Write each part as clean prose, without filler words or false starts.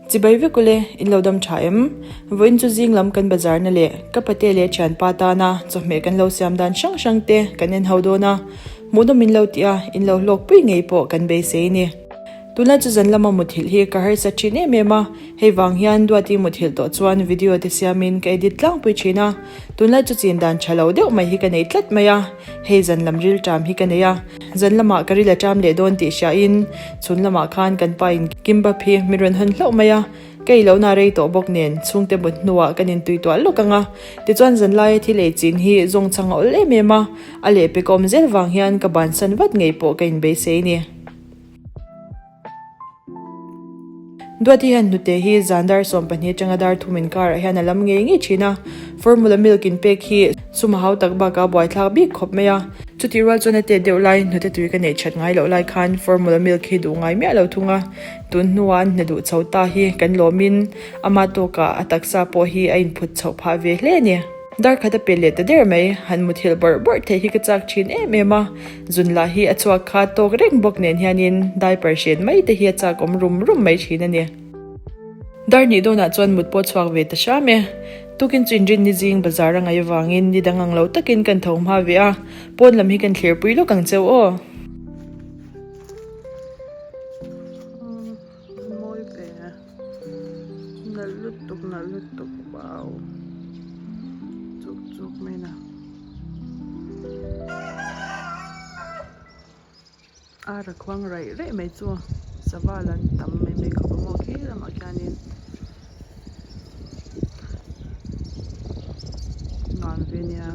Chibai vek ule, in lo dam tha em? Vawiin chu zing lam kan bazar na leh ka pate leh thianpa tana chawhmeh kan lo siam dan hrang hrang te kan en ho dawn a, hmuhnawm in lo tih a, in lo hlawk pui ngei pawh kan beisei ni. Tunlai chu zan lama muthilh hi ka harsa thin em em a, hei vang hian Duati muthilh tawh chuan video te siamin ka edit tlangpui thin a, tunlai chu chin dan tha lo deuh mai hi ka nei tlat mai a, hei zan lam ril ṭam hi ka nei a, zan lamah ka ril a ṭam leh dawn tih hriain chhun lamah khan kan pa in kimbap hi min rawn hawn hlauh mai a, ka ei lohna rei tawh bawk nen chhungte mut hnuah kan intui tuah lawk ang a, tichuan zan laia thil ei chin hi zawng chhang a awl em em a, a lehpek awm zel vang hian ka bansan vat ngei pawh ka inbeisei ni. Duati hian hnute hi zan dar 12 atanga dar thum inkarah hian a lam ngei ngei thin a, formula milk inpek hi sum a hau tak bakah a buaithlak bik khawp mai a. Chutih rual chuan a tet deuh lai hnute tui ka neih that ngai loh lai khan formula milk hi duh ngai miah lo thung a, tun hnuah an hna duh chho ta hi kan lawmin ama tawkah a taksa pawh hi a inphut chhoh phah ve hle a ni. Dar khat a pe leh ta der mai, han muthilh bawrh bawrh theih hi ka chak thin em em a, zun lah hi a chhuak kha tawk reng bawk nen hianin diaper hren mai te hi a chak awm rum rum mai thin a ni. Dar hnih dawnah chuan mut pawh chhuak ve ta hram e. Tukin chu inrinni zing bazar a ngaih avangin ni dang ang lo takin kan tho hma ve a, pawn lam hi kan thlir pui lawk ang cheu aw. Mawi ve nalh lutuk nalh lutuk wow chuk chuk mai na ar a khuang raih raih mai chu sava lan tam mai mai khawp a maw khi lamah khianin nuam ve nia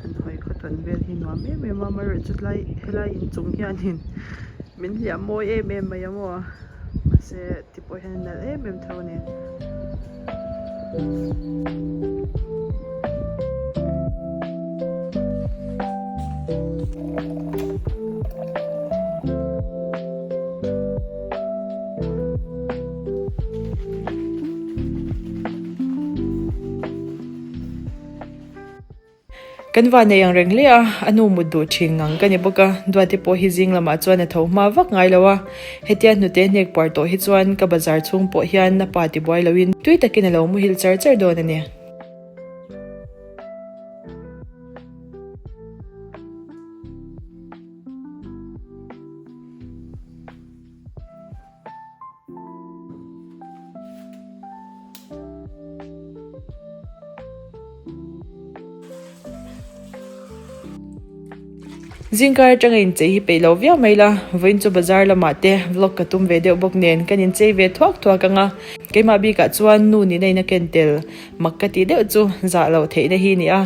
an hawi khaw tawn vel hi nuam em em a amaherawhchu tlai helai inchung hianin. Min hliah mawi em em mai a maw mahse ti pawh hian a nalh em em tho a ni. Kan van nei ang reng hle a, a nu mut duh thin ngang ka ni bawk a, Duati pawh hi zing lamah chuan a tho hma vak ngai lo a, hetia hnute hnek puar tawh hi chuan ka bazar chhung pawh hian a pa tibuai loin tui takin a lo muhil char char dawn a ni. Zingkar atanga inchei hi peih lo viau mai la, vawiin chu bazar lamah te vlog ka tum ve deuh bawk nen kan inchei ve thuak thuak ang a, keimah bikah chuan nu nihna in a ken tel mak ka tih deuh chu zah loh theihna hi ni a,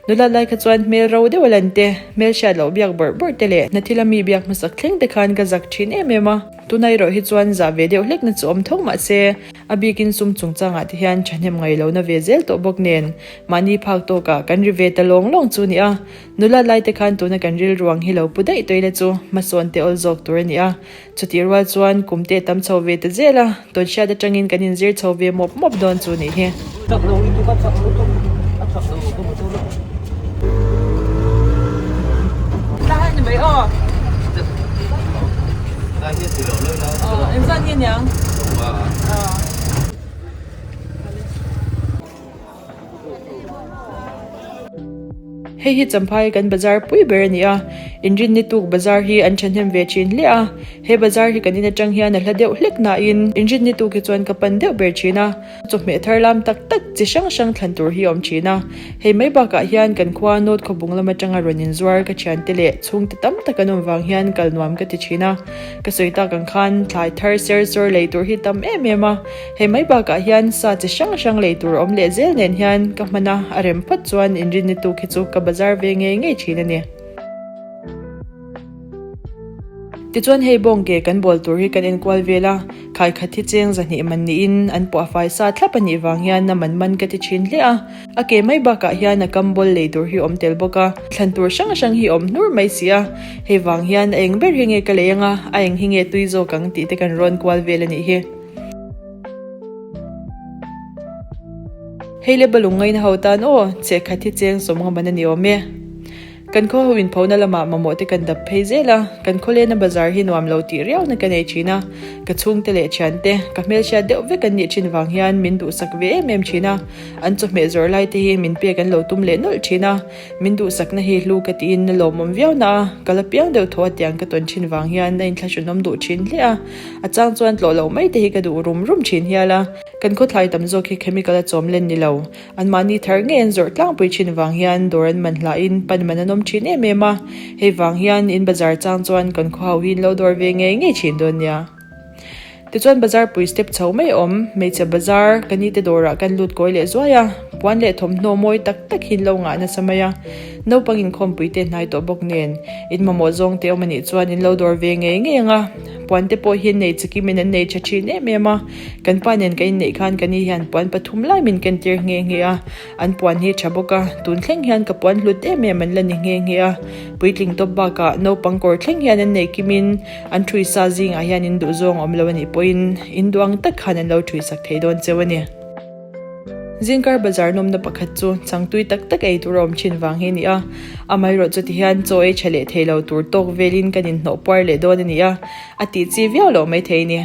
nula lai kha chuan hmel ro deuh a lan te, hmel hriat loh biak bawrh bawrh te leh hna thila mi biak hmasak thleng te khan ka zak thin em em a. Tuna erawh hi chuan zah ve deuh hlekna chu awm tho mah se, a bikin sum chungchangah te hian thahnem ngaih lohna ve zel tawh bawk nen, mahni phak tawkah kan ri ve ta lawng lawng chu nia. Nula lai te khan tuna kan rilruang hi lo pu daih tawih la chu hmasawn te awl zawk tur a ni a. Chutih rual chuan kum te tam chho ve ta zel a, tawn hriat atangin kan inzir chho ve mawp mawp dawn chu nih hi. Chak lo lutuk a chak lutuk a chak lo ka hmu tawh lo. Tlai ni mai aw. Engzat nge niang? Hei hi Champhai kan bazar pui ber a ni a, Inrinni tuk bazar hi an thahnem ve thin hle a, he bazar hi kan in atang hian a hla deuh hlek nain Inrinni tuk hi chuan ka pan deuh ber thin a, chawhmeh thar lam tak tak chi hrang hrang thlan tur hi a awm thin a, hei mai bakah hian kan khua North Khawbung lam atanga rawn inzuar ka thiante leh chhungte tam tak an awm vang hian kal nuam ka ti thin a, ka sawi tak ang khan thlai thar ser sawr lei tur hi tam em em a. Hei mai bakah hian sa chi hrang hrang lei tur awm leh zel nen hian ka hman a, a rem phawt chuan inrinni tuk hi chu ka bazar ve ngei ngei thin a ni. Tichuan hei bawng ke kan bawl tur hi kan enkual vel a, khai khat hi cheng zahnih man niin an puah fai sa thlap a nih vang hian a man man ka ti thin hle a. A ke mai bakah hian a kam bawl lei tur hi awm tel bawk a, thlan tur hrang hrang hi awm hnur mai si a, hei vang hian a eng ber hi nge ka lei anga, a eng hi nge tui zawk ang tih te kan rawn kual vel a nih hi. Hei le balung ngaina ho tan aw, chehkhat hi cheng sawm nga man a ni awm e. Kan khaw ho inphona lamah mamawh te kan dap phei zel a, kan khawlena bazar hi nuam lo tih riauna ka nei thin a, ka chhungte leh thiante, ka hmelhriat deuh vek an nih thin vang hian min duhsak ve em em thin a, an chawhmeh zawrh lai te hi min pek an lo tum leh nawlh thin a, min duhsakna hi hlu ka tiin na lawmawm viau na a, ka la piang deuh thaw a tiang ka tawn thin vang hian a inthlahrunawm duh thin hle a, a chang chuan tlawh loh mai te hi ka duh rum rum thin hial a, kan khawthlai tam zawk hi chemical a chawm len ni lo. Anmahni thar ngei an zawrh tlangpui thin vang hian dawr an man hlahin pan man an awm thin em em a, hei vang hian in bazar chang chuan kan khaw ho hi in lo dawr ve ngei ngei thin dawn nia. Tichuan bazar pui step chho mai awm, hmeichhe bazar ka ni te dawrah kan lut kawi leh zuai a, puan leh thawmhnaw mawi tak tak hi in lo ngah nasa mai a, naupang inkhawmpui te hnai tawh bawk nen in mamawh zawng te awm anih chuan in lo dawr ve ngei ngei ang a, puan te pawh hi an nei chikim in an nei tha thin em em a. Kan pa nen ka inneih khan ka ni hian puan pathum lai min kentir nghe nghe a, an puan hi tha bawk a, tun thleng hian ka puan hlut em em an la ni nghe nghe a, puitling tawp bakah naupang kawr thleng hian an nei kimin an thui sa zingah hian in duhzawng awm lo a nih pawhin in duang tak khan an lo thui sak thei dawn cheu a ni. Zingkar bazar nawmna pakhat chu changtui tak tak ei tur a awm thin vang hi a ni a, amaherawh chuti hian chaw ei tha leh thei lo tur tawk velin kan inhnawh puar leh dawn a ni a, a tih chi viau loh maithei a ni.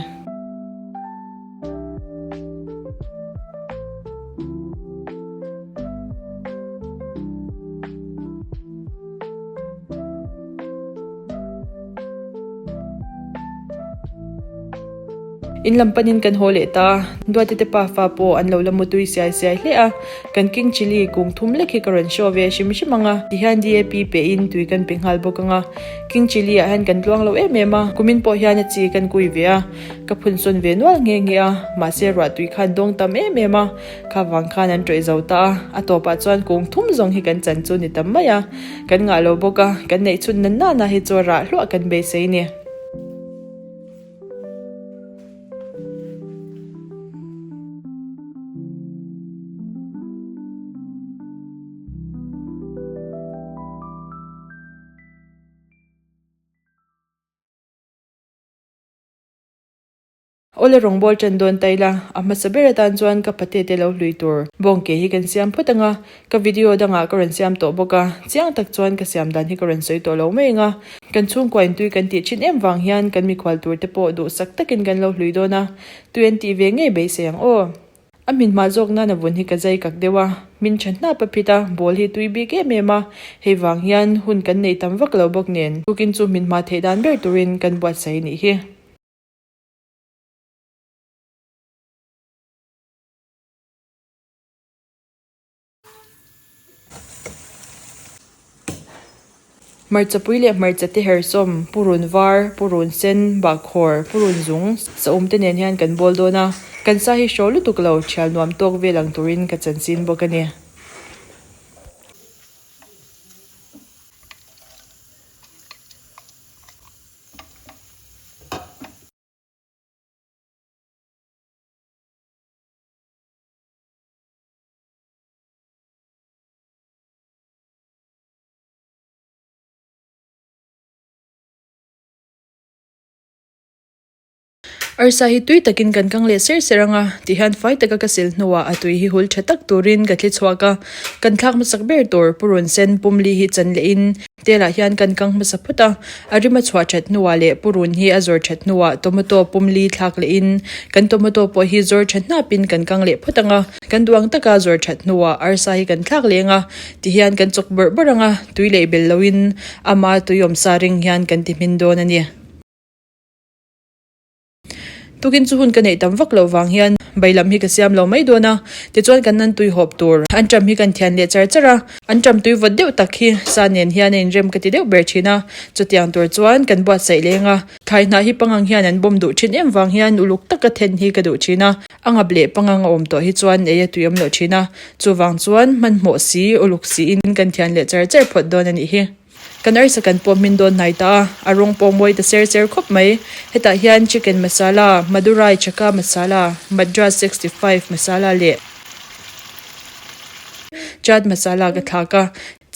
In lam panin kan haw leh ta a, Duati te pafa pawh an lo la mutui siai siai hle a, kan king chilli kung thum lek hi ka rawn show ve hrim hrim ang a, tihian DAP pehin tui kan pe nghal bawk ang a, king chilli ah hian kan tluang lo em em a, kumin pawh hian a chi kan kui ve a, Ka phun sawn ve nual nghe nghe a, mahse ruah tui khan dawng tam em em a, kha vang khan an tawih zo ta a, a tawpah chuan kung thum zawng hi kan chan chu ni tam mai a, kan ngah lo bawk a, kan neih chhun na nana hi chu rah hluah kan beisei ni. Awle rawngbâwl ṭan dawn ta ila, a hmasa ber atan chuan ka pate te lo hlui tur bawng ke hi kan siam phawt ang a, ka video dangah ka rawn siam tawh bawk a, chiang tak chuan ka siam dan hi ka rawn sawi tawh lo mai ang a, kan chhungkua in tui kan tih ṭhin em vang hian kan mikhual tur te pawh duhsak takin kan lo hlui dawn a, tui an tih ve ngei beisei ang aw. A hmin hma zawk nan a vun hi ka zai kak deuh a, hmin tha hnap a phit a, ball hi tui bik em em a, hei vang hian hun kan nei tam vak lo bawk nen tukin chu hmin hma theih dan ber turin kan buatsaih nih hi. Hmarchapui leh hmarcha te hersawm, purun var, purun sen, bahkhawr, purun zung, saum te nen hian kan bawl dawn a, kan sa hi hraw lutuk lo, thial nuam tawk vel ang turin ka chanchin bawk a ni. Arsa hi tui takin kan kang leh ser ser ang a, tihian fai taka ka sil hnuah a tui hi hul tha tak turin ka thli chhuak a, kan thlak hmasak ber tur purun sen pumli hi chan lehin Telah hian kan kang hmasa phawt a, a rim a chhuah that hnuah leh purun hi a zawr that hnuah tomato pumli thlak lehin kan tomato pawh hi zawr tha hnapin kan kang leh phawt ang a, kan duang taka zawr that hnuah arsa hi kan thlak leng a, tihian kan chawk bawrh bawrh ang a, tui leh bel loin ama tui awmsa ring hian kan ti hmin dawn a ni. Tukin chu hun ka neih tam vak loh vang hian bai lam hi ka siam lo mai dawn a, tichuan kan nan tui hawp tur an ṭam hi kan thian leh char char a, an ṭam tui vawt deuh tak hi sa nen hian a inrem ka ti deuh ber thin a, chutiang tur chuan kan buatsaih leng a, thlai hnah hi pangang hian an bawm duh thin em vang hian uluk taka then hi ka duh thin a, a ngap leh pangang a awm tawh hi chuan ei a tui awm loh thin a, chuvang chuan hmanhmawh si uluk siin kan thian leh char char phawt dawn a nih hi. Kan arsa kan pawh hmin dawn hnai ta a, a rawng pawh mawi ta ser ser khawp mai. Hetah hian chicken masala, Madurai chakka masala, Madras 65 masala leh chaat masala ka thlak a,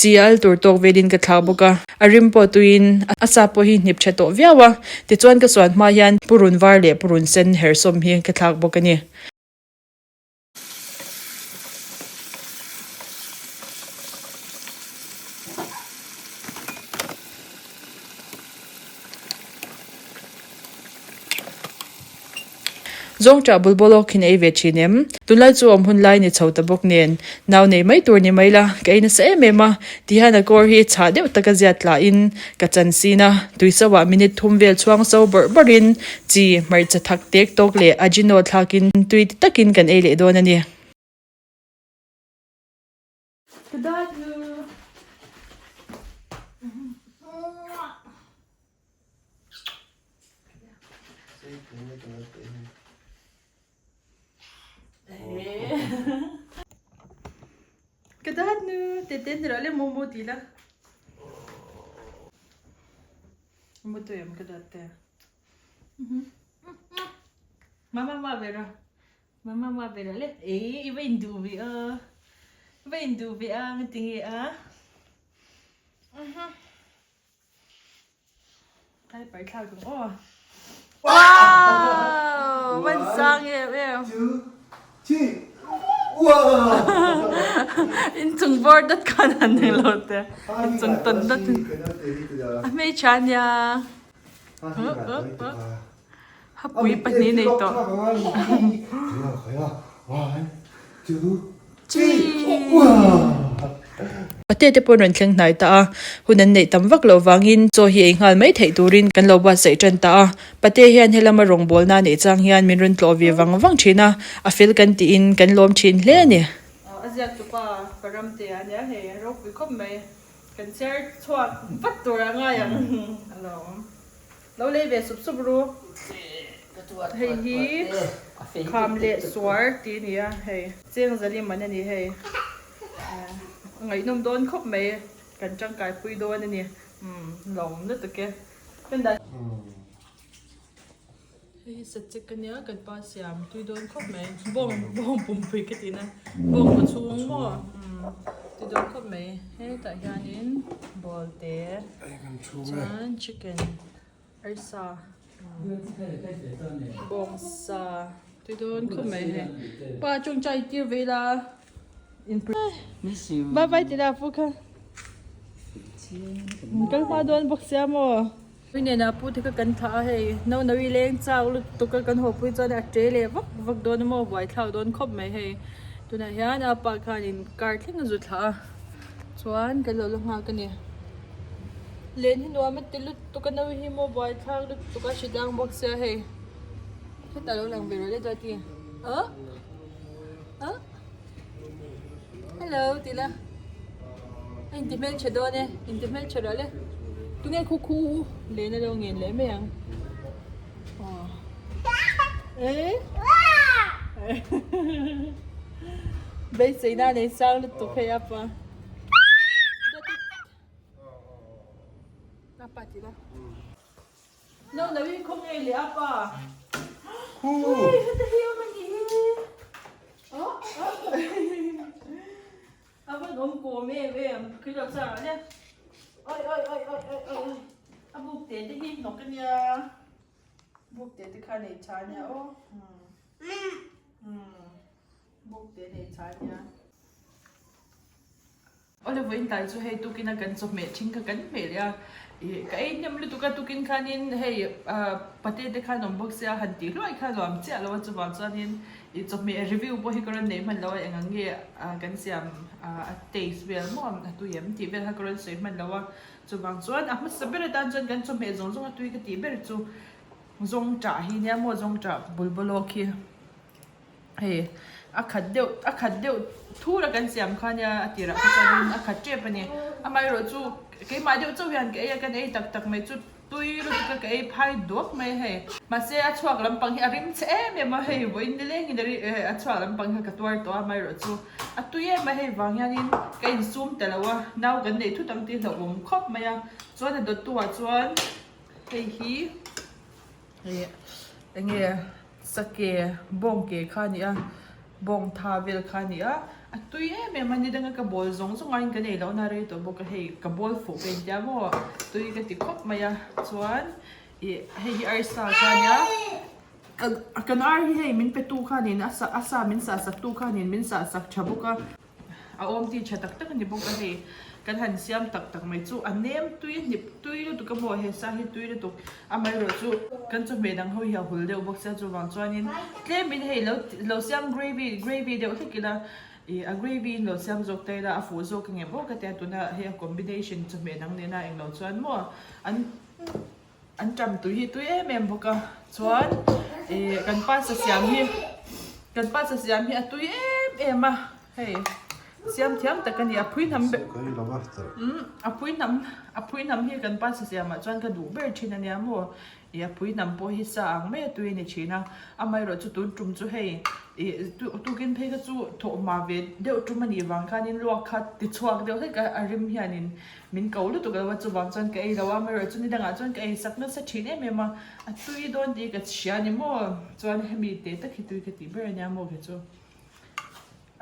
chi al tur tawk velin ka thlak bawk a, a rim pawh tuiin a sa pawh hi hnip tha tawh viau a, tichuan ka suan hma hian purun var leh purun sen hersawm hi ka thlak bawk a ni. Zawngṭah bul bawlawk hin ei ve ṭhin em? Tunlai chu awm hun lai ni chho ta bawk nen, nau nei mai tur ni mai la, ka ei nasa em em a, tihian a kawr hi chhah deuh taka ziat tlahin ka chan sin a, tuiso ah minute thum vel chhuang so bawrh bawrhin chi, hmarcha thak tek tawk leh ajino thlakin tui ti takin kan ei leh dawn a ni. Ka dad nu tete ni rawh le momo ti la mu tu em ka dad te mama ma vera mama ma vera le e i va in duh ve a va in duh ve a nga ti nge a Ai pai thlak ang aw. Wow! Van sang em em. In chung bawr dat khan han nei lo te. In chung tawn dat. A hmeichhia nia. Hapui pahnih nei tawh. Pate te pawh an rawn thleng hnai ta a, hun an neih tam vak loh vangin chaw hi ei nghal mai theih turin kan lo buatsaih tan ta a. Pate hian helama rawngbawlna a neih chang hian min rawn tlawh ve vang vang thin a, a fel kan tiin kan lawm thin hle a ni. A ziak tupa Paramte a nia hei ropui khawp mai. Kan chhiar chhuak vat tur a ngai ang a lo. Lo lei ve sup sup ru. Hei hi kham leh suar tih a ni a hei. Cheng zalim an a ni hei. A ngaihnawm dawn khawp mai kan tangkai pui dawn a ni. Umm lawm lutuk e. Hei hi sachek a nia kan pa siam tui dawn khawp mai. Bawng bawng pumpui ka tihna bawng kaw chhung maw umm tui dawn khawp mai. Hetah hianin ball te chuan chicken arsa bawng sa tui dawn khawp mai hei. Pa tawngtai tir ve ila Bye bye ti la pu kha. Kal hma dawn bawk sia maw. Pui nena pu te kha kan thlah a hei no no i leng chak lutuk a kan haw pui chuan a tre leh vak vak dawn a maw buaithlak dawn khawp mai hei tunah hian a pa khanin car thleng a zu thlah a chuan kan lo la nghak a ni len hi nuam a ti lutuk a no hi maw buaithlak lutuk a hri dang bawk sia hei hetah lo lang ve rawh le duati ah ah hello ti la a inti hmeltha dawn e inti hmeltha rawh le tunge khu khu len a lo ngen leh mai ang aw eh beiseina nei sang lutuk hei a pa a pa ti la. No no hi khaw ngei leh a pa. Khu. Ui heta hi awm a nih hi. Oh oh. A van awm kawm em em. Khi lo char ah le. Oi oi oi oi oi oi. A buk te te hi hnawk a nia. Buk te te kha nei tha a nia aw. Hmm. Buk te nei tha a nia. Awle vawiin tlai chu hei tukin a kan chawhmeh thin kha kan hmeh leh a, ih ka ei hnem lutuk a tukin khanin hei ah pate te khan awm bawk sia han tih hluai kha nuam chiah lo a chuvang chuanin ih chawhmeh review pawh hi ka rawn nei hman lo a eng ang nge ah kan siam ah a taste vel maw a tui em tih vel kha ka rawn sawi hman lo a chuvang chuan a hmasa ber atan chuan kan chawhmeh zawng zawng a tui ka tih ber chu zawngṭah hi nia maw zawngṭah bulbawlawk hi. Hei a khat deuh a khat deuh thur a kan siam kha nia a tirah kha chuanin a khat tep a ni amaherawh chu keimah deuh chauh hian ka ei a kan ei tak tak mai chu tui lutuk a ka ei phai duak mai a hei mahse a chhuak lampang hi a rim chhe em em a hei vawiin nilengin a ri a chhuak lampang kha ka tuar tawh a amaherawh chu a tui em a hei vang hianin ka insum ta lo a nau kan neih thut ang tih hlauhawm khawp mai a chuan a dawttu ah chuan hei hi Ih enge sake bawng ke kha a ni a bawng tha vel kha a ni a a tui em em a ni danga ka bawl zawng zawng aiin ka nei loh na rei tawh bawk a hei ka bawl fuh ka intia maw tui ka ti khawp mai a chuan ih hei hi arsa kha a nia kan ar hi hei min pe tu khanin a sa a sa min sah sak tu khanin min sah sak tha bawk a. a awm ti tha tak tak a ni bawk a hei kan han siam tak tak mai chu a nem tui a hnip tui lutuk a maw he sa hi tui lutuk amaherawh chu kan chawhmeh dang ho hi a hul deuh bawk sia chuvang chuanin tlemin hei lo lo siam gravy gravy deuh hlek ila ih a gravy in lo siam zawk ta ila a fuh zawk ang em aw ka tia tuna hei a combination chawhmeh dang nena englo chuan maw an An ṭam tui hi tui em em bawk a, chuan ih kan pasta siam hi kan pasta siam hi a tui em em a, hei siam thiam tak a ni a phui hnam ber umm a phui hnam a phui hnam hi kan pasta siamah chuan ka duh ber thin a nia maw ih a phui hnam pawh hi sa ang mai a tui a ni thin a, amaherawh chu tun tum chu hei ih tukin phei kha chu thawhhma ve deuh tum a nih vang khanin luak kha ti chhuak deuh hlek a a rim hianin. Min ko lutuk lo a, chuvang chuan ka ei lo a, amaherawh chu ni dangah chuan ka ei sak nasa thin em em a, a tui dawn tih ka hria ni maw, chuan hemi teh tak hi tui ka tih ber a nia maw kei chu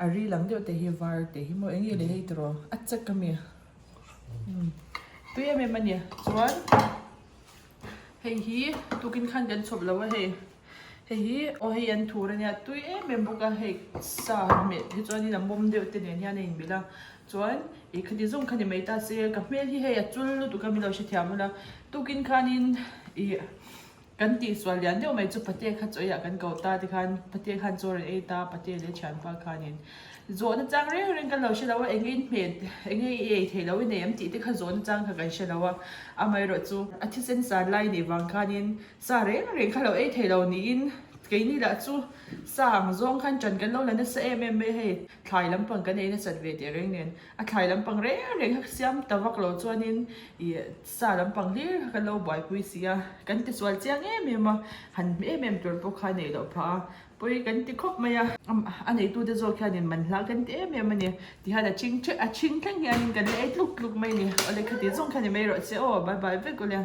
a ri lang deuh te hi var te hi maw eng nge leh hei tiraw a chek a mi tui em em a ni chuan hei hi tukin khan kan chhawp lo a hei hei hi aw hei an thur a nia tui em em bawk a hei sa hmeh hi chuanin a mawm deuh te nen hian a inmilh a chuan ih khati zawng kha ni mai ta se ka hmel hi hei a chul lutuk a min lo hrethiam ula tukin khanin ih kan tihsual lian deuh mai chu pate kha chaw eiah kan ko ta tikhan pate khan chaw rawn ei ta pate leh thianpa khanin Zawhna chang reng reng kan lo hre lo a, enge in hmet, enge i ei thei lo i nei em tih te kha zawhna chang kha kan hre lo a, amaherawh chu a thisen san lai nih vang khanin sa reng reng kha lo ei thei lo niin keini lah chu sa ang zawng khan ṭan kan lo la nasa em em mai hei thlai lampang kan ei nasat ve teh reng nen a thlai lampang reng reng kha siam ta vak lo chuanin ih sa lampang hlir kha kan lo buaipui si a, kan tisual chiang em em a, han hmeh em em tur pawh kha a neih loh phah a. Pawi kan ti khawp mai a, a neitute zawk hianin man hla kan ti em em a ni. Tihian a ching a ching thleng hianin kan la ei tluk tluk mai a ni. Awle khati zawng kha ni mai rawh che aw, bye bye vek awle.